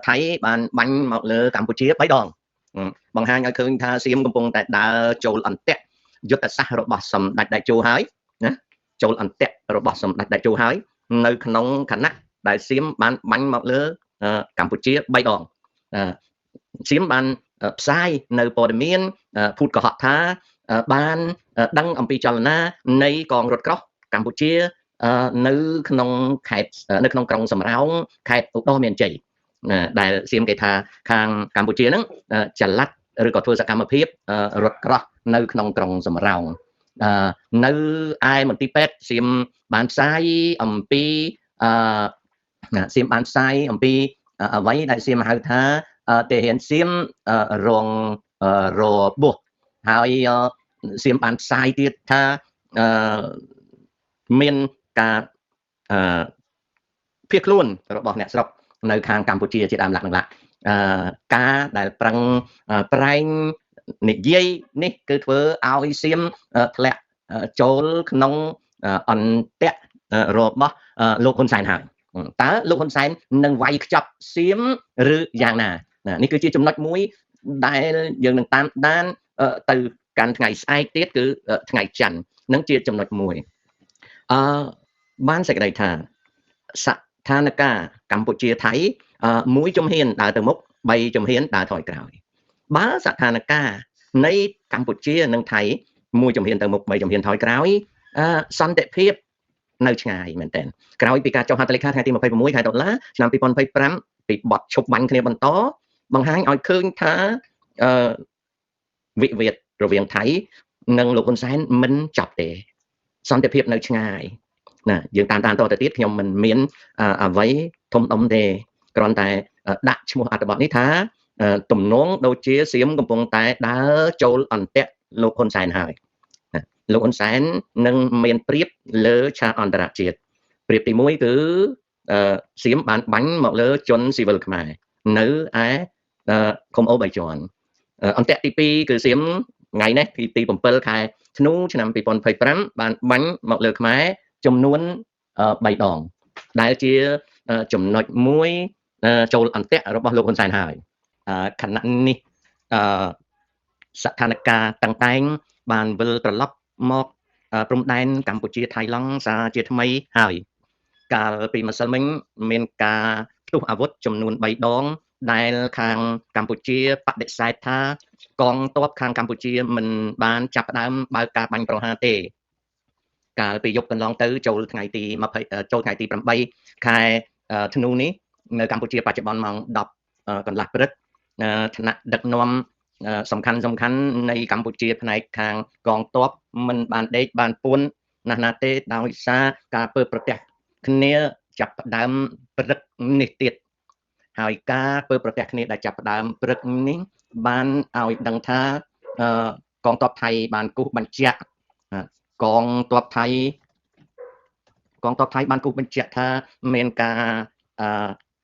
ថៃបានបាញ់មកលើកម្ពុជា3ដងបង្ហាញឲ្យឃើញថាសៀមកំពុងតែដើរចូលអន្ទាក់យុទ្ធសាស្ត្ររបស់សម្ដេចតេជោហើយណាចូលអន្ទាក់របស់សម្ដេចតេជោហើយនៅក្នុងខណៈដែលសៀមបានបាញ់មកលើកម្ពុជា3ដងសៀមបានផ្សាយនៅព័ត៌មានភូតកុហកថាបានដឹងអំពីចលនានៃកងរថក្រោះកម្ពុជានៅក្នុងខេត្តនៅក្នុងក្រុងសំរោងខេត្តឧត្តរមានជ័យដែលសៀមគេថាខាងកម្ពុជាហ្នឹងចល័តឬក៏ធ្វើសកម្មភាពរថក្រោះនៅក្នុងក្រុងសំរោងនៅឯមន្ទីរពេទ្យសៀមបានផ្សាយអំពីសៀមបានផ្សាយអំពីអ្វីដែលសៀមហៅថាទាហានសៀមរងរបួសហើយសៀមបានផ្សាយទៀតថាមានការភៀសខ្លួនរបស់អ្នកស្រុកនៅខាងកម្ពុជាជាដើមឡាក់នឹងឡាក់ការដែលប្រឹងប្រែងនិយាយនេះគឺធ្វើឲ្យសៀមធ្លាក់ចូលក្នុងអន្ទាក់របស់លោកហ៊ុនសែនហើយតើលោកហ៊ុនសែននឹងវាយខ្ចប់សៀមឬយ៉ាងណានេះគឺជាចំណុចមួយដែលយើងនឹងតាមដានទៅកាន់ថ្ងៃស្អែកទៀតគឺថ្ងៃច័ន្ទនឹងជាចំណុចមួយបានសេចក្តីថាស្ថានភាពកម្ពុជាថៃមួយជំហានដើរទៅមុខ3ជំហានដើរថយក្រោយបើស្ថានភាពនៃកម្ពុជានិងថៃមួយជំហានទៅមុខ3ជំហានថយក្រោយសន្តិភាពនៅឆ្ងាយមែនទែនក្រោយពីការចុះហត្ថលេខាថ្ងៃទី26ខែតុលាឆ្នាំ2025ពីបទឈប់បាញ់គ្នាបន្តបង្ហាញឲ្យឃើញថាវិវាទរវាងថៃនិងលោកហ៊ុនសែនមិនចប់ទេសន្តិភាពនៅឆ្ងាយណាយើងតាមដានតទៅទៀតខ្ញុំមិនមានអ្វីធំដុំទេគ្រាន់តែដាក់ឈ្មោះអត្ថបទនេះថាទំនងដូចជាសៀមកំពុងតែដើរចូលអន្ទាក់លោកហ៊ុនសែនហើយលោកហ៊ុនសែននឹងមានព្រៀបលើឆាកអន្តរជាតិព្រៀបទី1គឺសៀមបានបាញ់មកលើជនស៊ីវិលខ្មែរនៅឯឃុំអូបីជាន់អន្ទាក់ទី2គឺសៀមថ្ងៃនេះទី7ខែធ្នូឆ្នាំ2025បានបាញ់មកលើខ្មែរចំនួន3ដងដែលជាចំណុចមួយចូលអន្ទាក់របស់លោកហ៊ុនសែនហើយខណៈនេះស្ថានភាពតឹងតែងបានវិលត្រឡប់មកព្រំដែនកម្ពុជាថៃឡង់សាជាថ្មីហើយកាលពីម្សិលមិញមានការផ្ទុះអាវុធចំនួន3ដងដែលខាងកម្ពុជាបដិសេធថាកងទ័ពខាងកម្ពុជាមិនបានចាប់ផ្ដើមបើកការបាញ់ប្រហារទេកាលពីយប់កន្លងទៅចូលថ្ងៃទី20ចូលថ្ងៃទី8ខែធ្នូនេះនៅកម្ពុជាបច្ចុប្បន្នម៉ោង10កន្លះព្រឹកថ្នាក់ដឹកនាំសំខាន់សំខាន់នៃកម្ពុជាផ្នែកខាងកងទ័ពមិនបានដេកបានពួនណាស់ណាទេដោយសារការពើប្រទះគ្នាចាប់ផ្ដើមព្រឹកនេះទៀតហើយការពើប្រទះគ្នាដែលចាប់ផ្ដើមព្រឹកនេះបានឲ្យដឹងថាកងទ័ពថៃបានគូសបញ្ជាក់កងទ័ពថៃបានគូសបញ្ជាក់ថាមានការ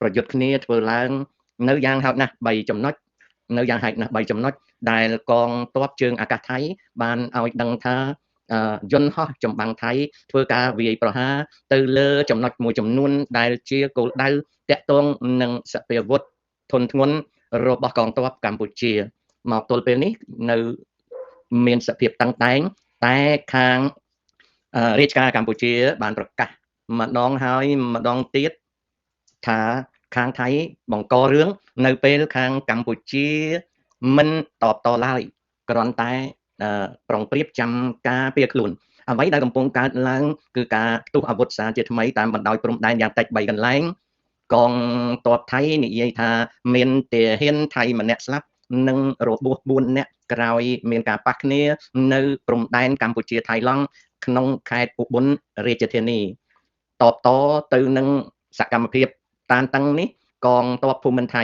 ប្រយុទ្ធគ្នាធ្វើឡើងនៅយ៉ាងហោចណាស់3ចំណុចនៅយ៉ាងហោចណាស់3ចំណុចដែលកងទ័ពជើងអាកាសថៃបានឲ្យដឹងថាយន្តហោះចម្បាំងថៃធ្វើការវាយប្រហារទៅលើចំណុចមួយចំនួនដែលជាគោលដៅតាក់ទងនឹងសព្វាវុធធនធ្ងន់របស់កងទ័ពកម្ពុជាមកទល់ពេលនេះនៅមានសភាពតឹងតែងតែខាងរាជការកម្ពុជាបានប្រកាសម្ដងហើយម្ដងទៀតថាខាងថៃបង្ករឿងនៅពេលខាងកម្ពុជាមិនតបតឡើយគ្រាន់តែប្រុងប្រៀបចាំការពារខ្លួនអ្វីដែលកំពុងកើតឡើងគឺការផ្ទុះអាវុធសាជាថ្មីតាមបណ្ដោយព្រំដែនយ៉ាងតិច3កន្លែងកងទ័ពថៃនិយាយថាមានទាហានថៃម្នាក់ស្លាប់និងរបួស4នាក់ក្រោយមានការប៉ះគ្នានៅព្រំដែនកម្ពុជាថៃឡង់ក្នុងខេត្តឧបលរាជធានីតបតទៅនឹងសកម្មភាពតានតឹងនេះកងទ័ពភូមិន្ទថៃ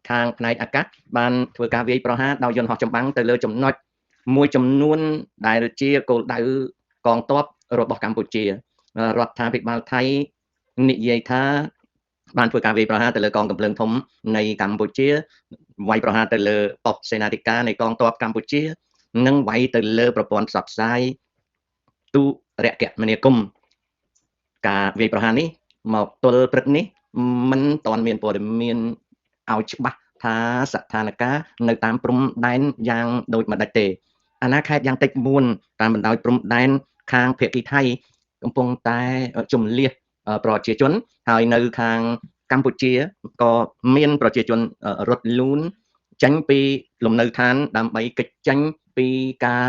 ខាងផ្នែកអាកាសបានធ្វើការវាយប្រហារដោយយន្តហោះចម្បាំងទៅលើចំណុចមួយចំនួនដែលជាគោលដៅកងទ័ពរបស់កម្ពុជារដ្ឋាភិបាលថៃនិយាយថាបានធ្វើការវាយប្រហារទៅលើកងកម្លាំងធំនៃកម្ពុជាវាយប្រហារទៅលើប៉ុស្តិ៍សេនាធិការនៃកងទ័ពកម្ពុជានិងវាយទៅលើប្រព័ន្ធផ្សព្វផ្សាយទូរគមនាគមន៍ការវាយប្រហារនេះមកទល់ព្រឹកនេះមិនទាន់មានព័ត៌មាន ឲ្យច្បាស់ថាស្ថានភាពនៅតាមព្រំដែនយ៉ាងដូចម្ដេចទេអាណាខេត្តយ៉ាងតិច4តាមបណ្ដោយព្រំដែនខាងភាគីថៃកំពុងតែជំលះប្រជាជនហើយនៅខាងកម្ពុជាក៏មានប្រជាជនរត់លូនចេញពីលំនៅឋានដើម្បីគេចចេញពីការ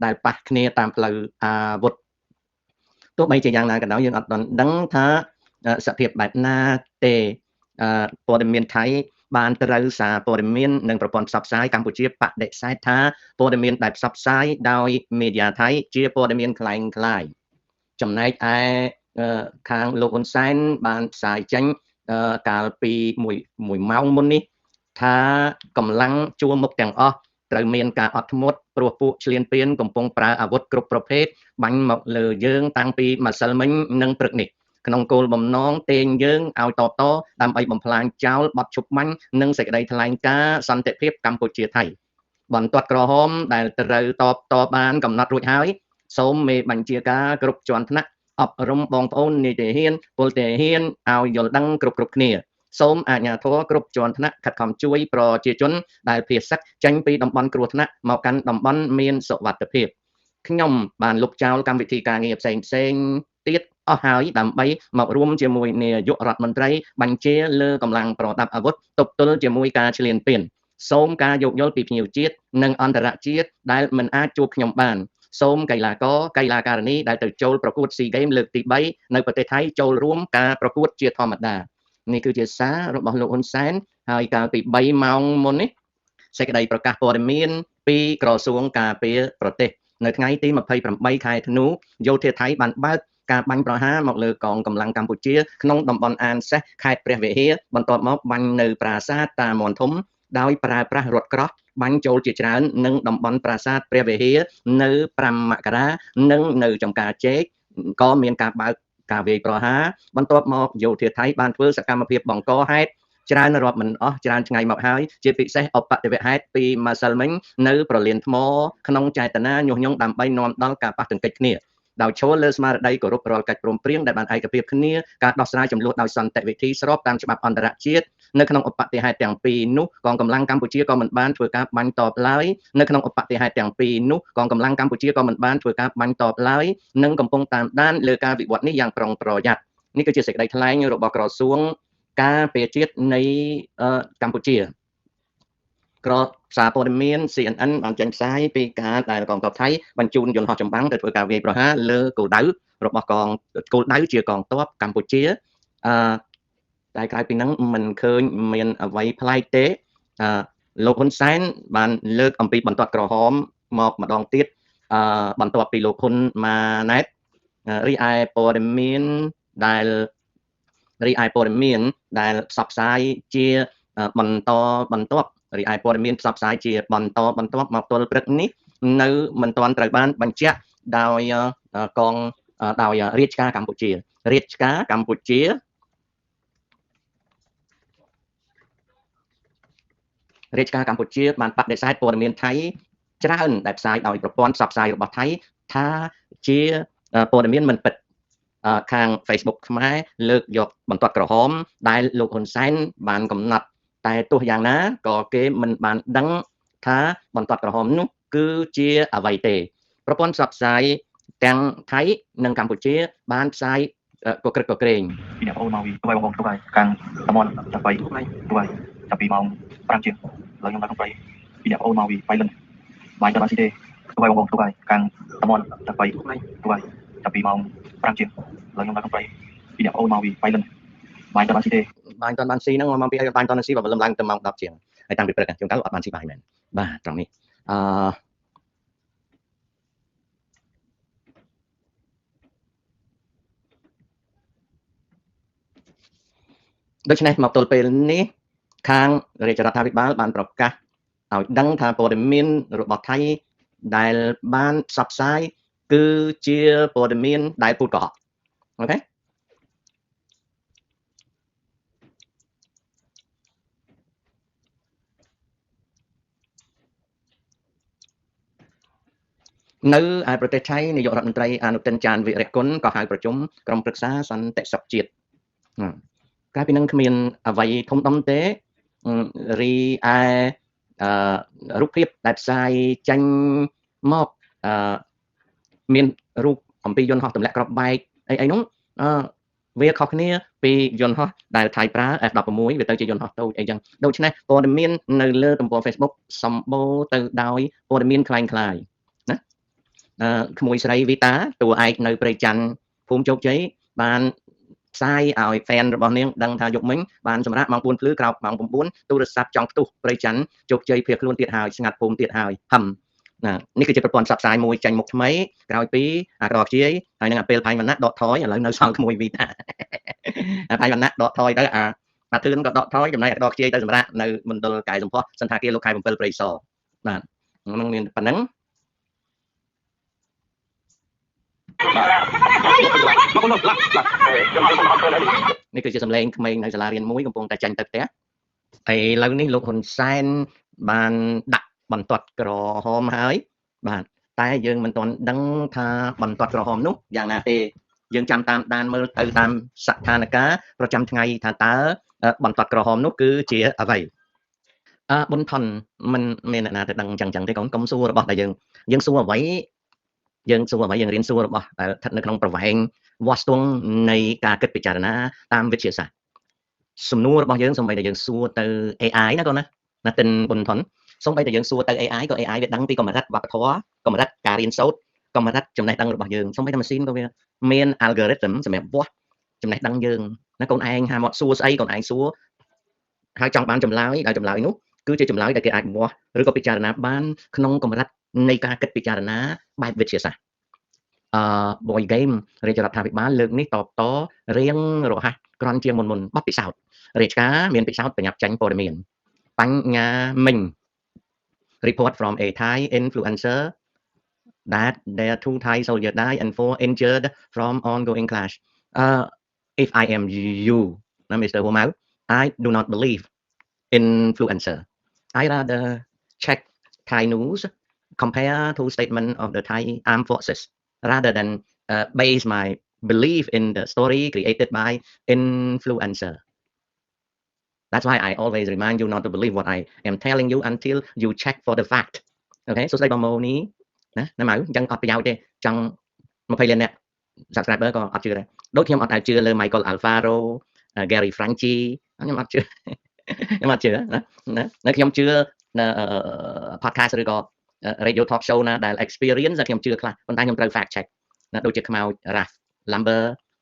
ដែលប៉ះគ្នាតាមផ្លូវអាវុធទោះបីជាយ៉ាងណាក៏ដោយយើងអត់ដឹងថាសភាពបែបណាទេព័ត៌មានថៃបានត្រូវសារព័ត៌មាននិងប្រព័ន្ធផ្សព្វផ្សាយកម្ពុជាបដិសេធថាព័ត៌មានដែលផ្សព្វផ្សាយដោយមេឌីយ៉ាថៃជាព័ត៌មានក្លែងក្លាយចំណែកឯខាងលោកហ៊ុនសែនបានផ្សាយចេញកាលពីមួយម៉ោងមុននេះថាកម្លាំងជួរមុខទាំងអស់ត្រូវមានការអត់ធ្មត់ព្រោះពួកឈ្លានពានកំពុងប្រើអាវុធគ្រប់ប្រភេទបាញ់មកលើយើងតាំងពីម្សិលមិញនិងព្រឹកនេះក្នុងគោលបំណងទាញយើងឲ្យតបតដើម្បីបំផ្លាញចោលបទឈប់បាញ់និងសេចក្តីថ្លែងការណ៍សន្តិភាពកម្ពុជាថៃបន្ទាត់ក្រហមដែលត្រូវតបតបានកំណត់រួចហើយសូមមេបញ្ជាការគ្រប់ជាន់ថ្នាក់អប់រំបងប្អូននាយទាហានពលទាហានឲ្យយល់ដឹងគ្រប់គ្នាសូមអាជ្ញាធរគ្រប់ជាន់ថ្នាក់ខិតខំជួយប្រជាជនដែលភៀសសឹកចេញពីតំបន់គ្រោះថ្នាក់មកកាន់តំបន់មានសុវត្ថិភាពខ្ញុំបានលុបចោលកម្មវិធីការងារផ្សេងផ្សេងទៀតអស់ហើយដើម្បីមករួមជាមួយនាយករដ្ឋមន្ត្រីបញ្ជាលើកម្លាំងប្រដាប់អាវុធទប់ទល់ជាមួយការឈ្លានពានសូមការយោគយល់ពីភ្ញៀវជាតិនិងអន្តរជាតិដែលមិនអាចជួបខ្ញុំបានសូមកីឡាករកីឡាការិនីដែលទៅចូលប្រកួត SEA Games លើកទី3នៅប្រទេសថៃចូលរួមការប្រកួតជាធម្មតានេះគឺជាសាររបស់លោកហ៊ុនសែនហើយកាលពី3ម៉ោងមុននេះសេចក្តីប្រកាសព័ត៌មានពីក្រសួងការពារប្រទេសនៅថ្ងៃទី28ខែធ្នូយោធាថៃបានបើកការបាញ់ប្រហារមកលើកងកម្លាំងកម្ពុជាក្នុងតំបន់អានសេះខេត្តព្រះវិហារបន្ទាប់មកបាញ់នៅប្រាសាទតាមាន់ធំដោយប្រើប្រាស់រថក្រោះបាញ់ចូលជាច្រើននិងតំបន់ប្រាសាទព្រះវិហារនៅ5មករានិងនៅចំការចេកក៏មានការបើកការវាយប្រហារបន្ទាប់មកយោធាថៃបានធ្វើសកម្មភាពបង្កហេតុច្រើនរាប់មិនអស់ច្រើនថ្ងៃមកហើយជាពិសេសអបតិវហេតុពីម្សិលមិញនៅប្រលានថ្មក្នុងចេតនាញុះញង់ដើម្បីនាំដល់ការប៉ះទង្គិចគ្នាដោយឈរលើស្មារតីគោរពរាល់កិច្ចព្រមព្រៀងដែលបានឯកភាពគ្នាការដោះស្រាយចំនួនដោយសន្តិវិធីស្របតាមច្បាប់អន្តរជាតិនៅក្នុងឧបទ្ទហេតុទាំងពីរនោះកងកម្លាំងកម្ពុជាក៏មិនបានធ្វើការបាញ់តបឡើយនៅក្នុងឧបទ្ទហេតុទាំងពីរនោះកងកម្លាំងកម្ពុជាក៏មិនបានធ្វើការបាញ់តបឡើយនិងកំពុងតាមដានលើការវិវត្តនេះយ៉ាងប្រុងប្រយ័ត្ននេះគឺជាសេចក្តីថ្លែងរបស់ក្រសួងការពារជាតិនៃកម្ពុជាក្រសារព័ត៌មាន CNN បានចេញផ្សាយពីការដែលកងទ័ពថៃបញ្ជូនយន្តហោះចម្បាំងទៅធ្វើការវាយប្រហារលើគោលដៅរបស់កងគោលដៅជាកងទ័ពកម្ពុជាតែក្រៅពីហ្នឹងមិនឃើញមានអ្វីប្លែកទេលោកហ៊ុនសែនបានលើកអំពីបន្ទាត់ក្រហមមកម្ដងទៀតបន្ទាប់ពីលោកហ៊ុនម៉ាណែតរីឯព័ត៌មានដែលផ្សព្វផ្សាយជាបន្តបន្ទាប់រីឯព័ត៌មានផ្សព្វផ្សាយជាបន្តបន្ទាប់មកទល់ព្រឹកនេះនៅមិនទាន់ត្រូវបានបញ្ជាក់ដោយកងដោយរាជការកម្ពុជារាជការកម្ពុជារាជការកម្ពុជាបានបដិសេធព័ត៌មានថៃច្រើនដែលផ្សាយដោយប្រព័ន្ធផ្សព្វផ្សាយរបស់ថៃថាជាព័ត៌មានមិនពិតខាង Facebook ខ្មែរលើកយកបន្ទាត់ក្រហមដែលលោកហ៊ុនសែនបានកំណត់តែទោះយ៉ាងណាក៏គេមិនបានដឹងថាបន្ទាត់ក្រហមនោះគឺជាអ្វីទេប្រព័ន្ធផ្សព្វផ្សាយទាំងថៃនិងកម្ពុជាបានផ្សាយកក្រិកកក្រែងពីអ្នកប្អូនមកពីបងប្អូនទុកហើយខាងតំបន់ចាប់ពីទុកហើយចាប់ពីម៉ោង5ជាងឡើយខ្ញុំដល់ក្នុងព្រៃពីអ្នកប្អូនមកពីបៃលិនបាយដល់បានស៊ីទេទុកហើយបងប្អូនទុកហើយខាងតំបន់ចាប់ពីទុកហើយចាប់ពីម៉ោង5ជាងឡើយខ្ញុំដល់ក្នុងព្រៃពីអ្នកប្អូនមកពីបៃលិនបាយដល់បានស៊ីទេបាយតបានស៊ីហ្នឹងមកពីអីបាយតបានស៊ីបើលំឡើងទៅម៉ោង10ជាងហើយតាំងពីព្រឹកជួនកាលអត់បានស៊ីបាយមែនបាទត្រង់នេះដូច្នេះមកទល់ពេលនេះខាងរាជរដ្ឋាភិបាលបានប្រកាសឲ្យដឹងថាព័ត៌មានរបស់ថៃដែលបានផ្សព្វផ្សាយគឺជាព័ត៌មានដែលពូតកុហកអូខេនៅឯប្រទេសថៃនាយករដ្ឋមន្ត្រីអនុទិនចានវិរគុណក៏ហៅប្រជុំក្រុមប្រឹក្សាសន្តិសុខជាតិក្រៅពីនឹងគ្មានអ្វីធំដុំទេ រីឯរូបភាពដែលផ្សាយចេញមកអឺមានរូបអំពីយន្តហោះទម្លាក់គ្រាប់បែកអីអីនោះអឺវាខុសគ្នាពីយន្តហោះដែលថៃប្រើ F16 វាទៅជាយន្តហោះតូចអីចឹងដូច្នេះព័ត៌មាននៅលើទំព័រ Facebook សម្បូរទៅដោយព័ត៌មានក្លែងក្លាយណាអឺក្មួយស្រីវីតាតួឯកនៅព្រៃច័ន្ទភូមិជោគជ័យបានផ្សាយឲ្យ fan របស់នាងដឹងថាយប់មិញបានសម្រាប់ម៉ោង4ភ្លឺក្រោកម៉ោង9ទូរស័ព្ទចង់ផ្ទុះព្រៃច័ន្ទជោគជ័យភៀសខ្លួនទៀតហើយស្ងាត់ភូមិទៀតហើយហឹមណានេះគឺជាប្រព័ន្ធផ្សព្វផ្សាយមួយចេញមុខថ្មីក្រោយពីអាក្រខ្ជាយហើយនឹងអាពេលផៃវណ្ណៈដកថយឥឡូវនៅសល់ក្មួយវីតាអាផៃវណ្ណៈដកថយទៅអាអាធឿនក៏ដកថយចំណែកអាដកខ្ជាយទៅសម្រាប់នៅមណ្ឌលកាយសម្ផស្សសន្តាគារលោកខែ7ព្រៃសរបាទនឹងមានប៉ុណ្ណឹងនេះគឺជាសម្លេងក្មេងនៅសាលារៀនមួយកំពុងតែចាញ់ទៅផ្ទះឥឡូវនេះលោកហ៊ុនសែនបានដាក់បន្ទាត់ក្រហមហើយបាទតែយើងមិនទាន់ដឹងថាបន្ទាត់ក្រហមនោះយ៉ាងណាទេយើងចាំតាមដានមើលទៅតាមស្ថានភាពប្រចាំថ្ងៃថាតើបន្ទាត់ក្រហមនោះគឺជាអ្វីអឺប៊ុនថនមិនមានអ្នកណាទៅដឹងចឹងចឹងទេកូនកុំសួររបស់ដែលយើងយើងសួរអ្វីយើងសួរអ្វីយើងរៀនសួររបស់ដែលស្ថិតនៅក្នុងប្រវែងវាស់ស្ទង់នៃការគិតពិចារណាតាមវិទ្យាសាស្ត្រសំណួររបស់យើងសូម្បីតែយើងសួរទៅ AI ណាកូនណាណាទិនប៊ុនថនសូម្បីតែយើងសួរទៅ AI ក៏ AI វាដឹងពីកម្រិតវប្បធម៌កម្រិតការរៀនសូត្រកម្រិតចំណេះដឹងរបស់យើងសូម្បីតែម៉ាស៊ីនក៏វាមាន algorithm សម្រាប់វាស់ចំណេះដឹងយើងណាកូនឯងហាមកសួរស្អីកូនឯងសួរហើយចង់បានចម្លើយដែលចម្លើយនោះគឺជាចម្លើយដែលគេអាចវាស់ឬក៏ពិចារណាបានក្នុងកម្រិតនៃការគិតពិចារណាបែបវិទ្យាសាស្ត្រអឺ boy game រាជរដ្ឋាភិបាលលើកនេះតបតរៀងរហ័សក្រន់ជាងមុនមុនបទពិសោធន៍រាជការមានពិសោធន៍ប្រញាប់ចាញ់ព័ត៌មានបញ្ញាមិញ Report from a Thai influencer that there two Thai soldiers died and four injured from ongoing clash. If I am you, Mr. Humau, I do not believe influencer. I rather check Thai news, compare to statement of the Thai armed forces rather than base my belief in the story created by influencer. That's why I always remind you not to believe what I am telling you until you check for the fact. Okay សួស្តីបងម៉ូនេះណាណាម៉ៅអញ្ចឹងអត់ប្រយោជន៍ទេចង់20លានអ្នក subscriber ក៏អត់ជឿដែរដូចខ្ញុំអត់ដែលជឿលើ Michael Alfaro Gary Franchi ខ្ញុំអត់ជឿខ្ញុំអត់ជឿណាណានៅខ្ញុំជឿនៅ podcast ឬក៏ radio talk show ណាដែល experience ខ្ញុំជឿខ្លះប៉ុន្តែខ្ញុំត្រូវ fact check ណាដូចជាខ្មោច Ralph Lumber